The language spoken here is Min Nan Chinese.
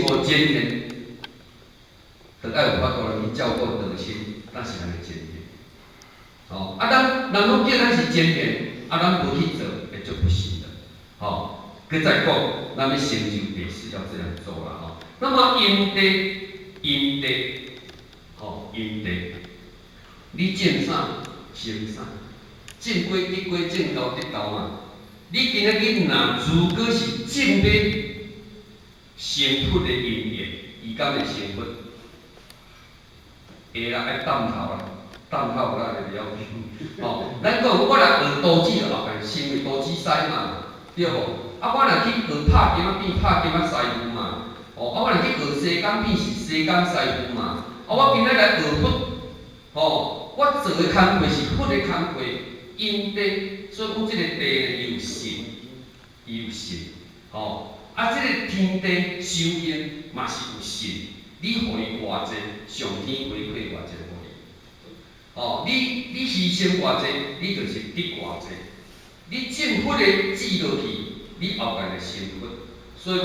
悟真言，就愛有法度來去照顧道親，咱是咱的真言。吼，啊，咱人攏叫咱是真言，啊，咱無去做，會足不信的。吼，閣再講，咱欲成就也是要這樣做啦。吼，那麼因地，因地，吼，因地，你種啥生啥，種果結果，種豆得豆嘛。你今仔日若如果是種欲成佛的因緣，伊敢會成佛？會啦，愛等候啦，等候咱就袂要緊。吼，咱講我若學刀子就後壁成為刀子師嘛，對無？啊，我若去學拍金仔變拍金仔師傅嘛，哦，啊，我若去學洗工變是洗工師傅嘛。啊，我今仔來學佛，吼，我做的工課是佛的工課，因地，所以講這个地呢，伊有性，伊有性，吼，啊，這个天地修行嘛是有性，你予伊偌濟，上天回饋偌濟予你。吼，你犧牲偌濟，你就是得偌濟。你種佛的籽落去，你後擺就成佛。所以。